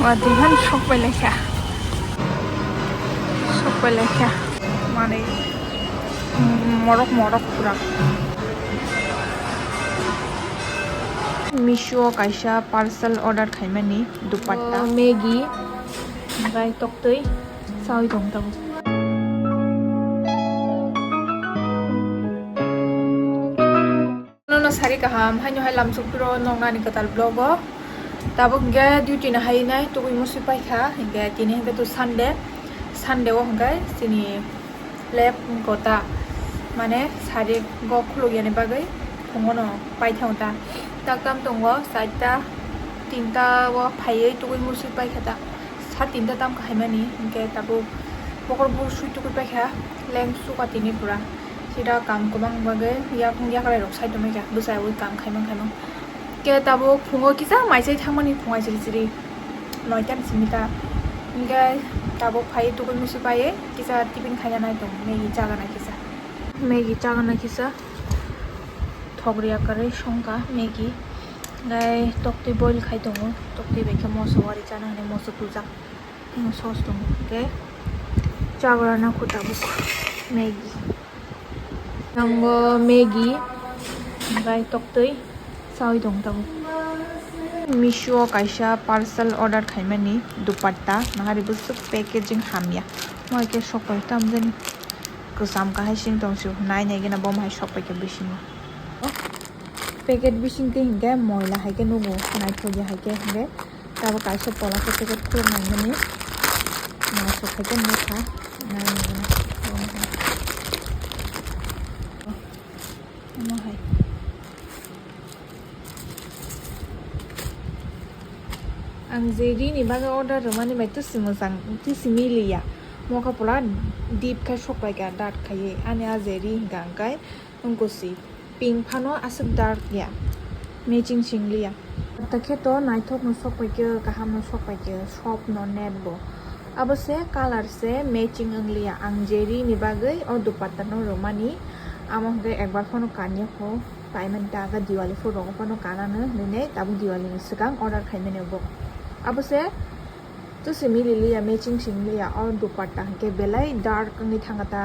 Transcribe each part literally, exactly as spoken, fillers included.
Watwi han sok pai lai kha. Sok pai lai kha. Manwi, mm, morok morok pura. Meesho o kaisa parcel order khaimani dupatta. O Maggi, bai toktwi, sawi tong tabuk. Nono sari kaham, haino hai lamsok phiro noknani kwtal vlog o. Tabuk hwnkhe duty no hai nai tugui musi paikha, hwnkhe tini hwnkhe to Sunday, Sunday o hwnkhe chini lab gota mane sari go khuluk yani bagwi phungo no paithang ta. Tak tam tongo, charta, tinta o phaiwi tugui musi paikha ta. Sa tinta tam kahaimani, hwnkhe tabuk bokhorok bo sui tugui paikha, leng suka tini pura. Sida kam kwbang bagwi yakung yakrai rok sai tongmani kha, bwsai ui kam khaimang khaimang. Khe tabuk phungo kisa maisai thangmani phungai chiri chiri noita ni simi ta. Hwnkhe tabuk phai tugui musi pai kisa tiffin khaina nai tong, Maggi chagana kisa. Maggi chagana kisa. Thok riya kwrwi songkha Maggi. Nai toktwi boil khai tongo. Toktwi bai khe moso wari chana hwnwi moso tujak. Ino sauce tongo. Hwnkhe chagra na kho tabuk Maggi. Nango Maggi. Bai toktwi sawi tongo tabuk. Meesho o kaisa parcel order khaimani dupatta. Nahari bwswk packaging hamya. Mo hai khe sok pai tamjani. Kwcham kahai sing tong sio. Nai nai gana bom hai sok pai khe bisingo. Packet bising twi hinkhe moila hai khe nugo, naithokya hai khe hinkhe tabuk kaisa pola khe packet khuluk nangmani naisok hai khe nukha, nai nai gana. Omo hai. Ang je ri ni bagwi order rwmani bai tisi mwchang, tisi miliya. Mokha pula deep khai sok pai kha, dark khaiwi. Ani a je ri hinkha hwnkhe wngkha si. Pink phano aswk dark ya, matching sing liya. Takhe to naithok no sok pai khe, kaham no sok pai khe, soft no net bo. Abo se color se matching wng liya. Ang je ri ni bagwi o dupatta no rwmani, amo hwnkhe ekbar phano kanya kho, paimani ta aga Diwali phuru rogo phano kanano hinwi tabuk Diwali ni swkang order khaimani bo. Abo se Tisi mili liya, matching sing liya, o dupatta hwnkhe belai dark wngwi thangkha ta,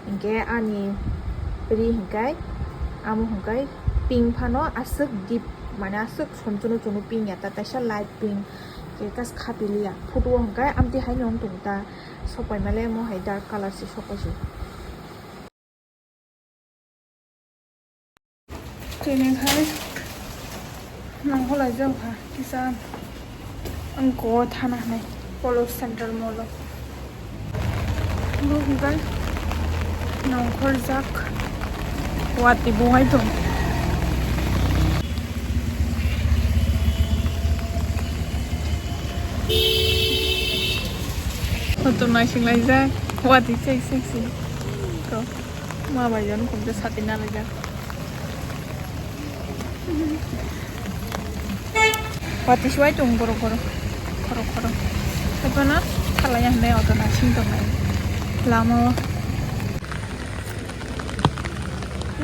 hwnkhe ani ri hwnkhe amo hwnkhe pink phano aswk deep, mane aswk somchunu chunu pink ya ta, kaisa light pink, hwnkhe kas khapi liya, photo o hwnkhe amtwi haino wng tongo ta, sok pai male mo hai dark color se sok pai se. Tini khai nangkholai jokha kisa ang ko thana hinai Polo Central Mall o. Bo hwnkhe nongkhorjak watwi bo hai tong. Kotor naising laijak watwi sek sek si. Ko. Ma bai jon kumte sati na laijak. Watwi suwai tong borok borok. Khorok khorok. Haiphano thalai ya hinai auto naising tongnai. Lama o.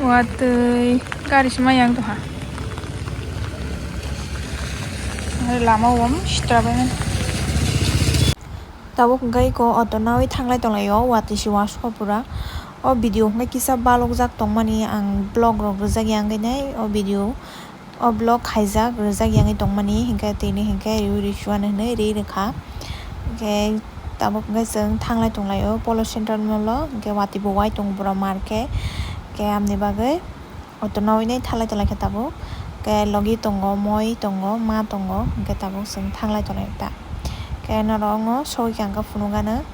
Watwi gari sima yang tongha. Lama o sitra bai. Tabuk hwnkhe eko auto nawi thanglai tonglaio, watwi se wansukha pura. O video hwnkhe kisa balokjak tongmani ang vlog rok rwjakya wngkhe nai o video, o vlog khaijak rwjakya wngwi tongmani, hinkhe tini hinkhe riui risuano hinwi ri rwkha. Hinkhe tabuk hwnkhe chwng thanglai tonglaio Polo Central Mall o, hinkhe watwi bo wai tongo borok market, hinkhe amni bagwi. Auto nawi nai thalai tonglaikha tabuk. Khe logi tongo, moi tongo, ma tongo, hwnkhe tabuk chwng thanglai tonglai ta. Khe norok no sogwi kha hwnkhe phunukgano,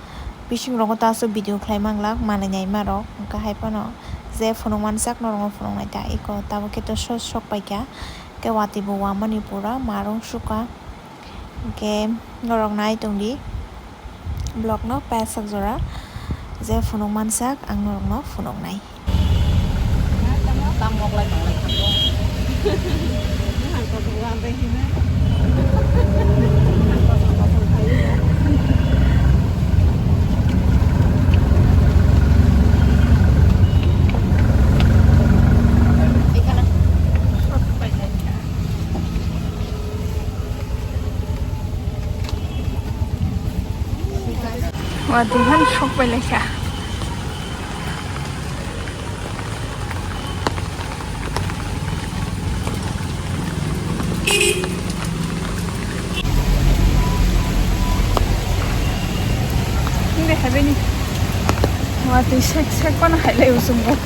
bising rogo ta aswk video khlai manglak, manwi naima rok, hwnkhe hai phano je phunuk manjak norok no phunuknai ta. Eko tabuk khe to sok sok paikha, khe watwi bo wamani pura marung sukha. Hwnkhe norok nai tongdi vlog no paisa jora, je phunuk mansak ang norok no phunuknai. Watwi han sok pai lai kha. Hindi hai bini. Watwi sek sek pana hai lai usung bo.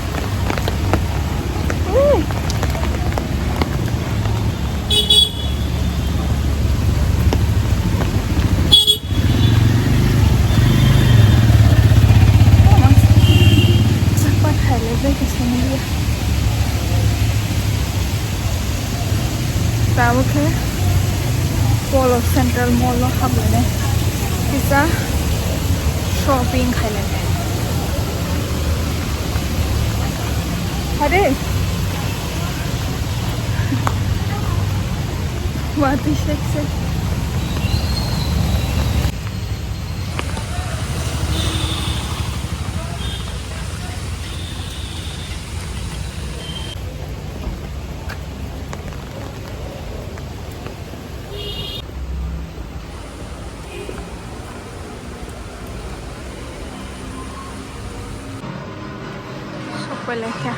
Tabuk khe Polo Central Mall o haplainai kisa shopping khailainai. Hade. Watwi sek sek. Sok pai lai kha.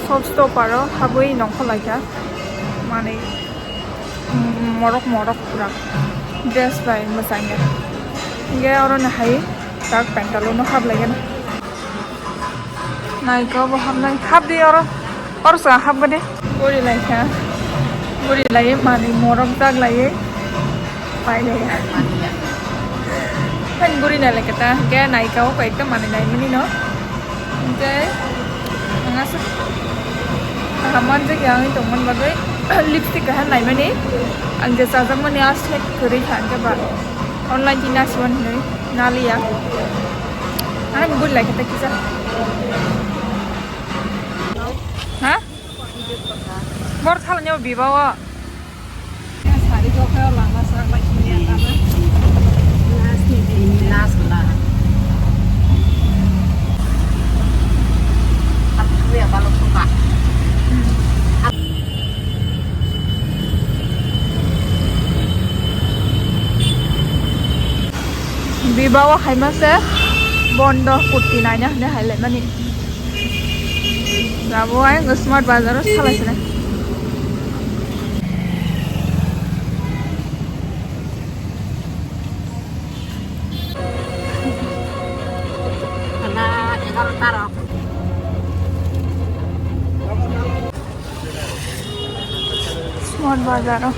Shop stopper o habwi nongkhor lai kha manwi, mm, morok morok pura dress bai mwchangya. Hinkhe oro no hai tak pantalon no hablai gana. Naikhe obo habnai. Hapdi oro. Oro sa hapgade. Guri lai kha. Guri lai manwi morok jak lai. Pai lai ya. Fan guri nai lai kha ta. Hinkhe naikhe o koi ekta manwi nai mani no. Hinkhe ang aswk kaham manjak ya wngwi tongmani bagwi lipstick kaham nai mani. Ang je chajakmani aswk kwrwi kha hinkhe ba. Online di nasi wan hinwi naliya. Ani bul lai kata kisa. Ha? Bor thala nyo biba wa. Sari ko kaya lama sa bai sini ya tama. Nas ni di nas la. Aku ya kalau suka. Biba o haima se bondo kurti naina hwnwi hai lai mani. Labo ai Smart Bazar o salai sinai. Ana egarota rok. Smart Bazar o.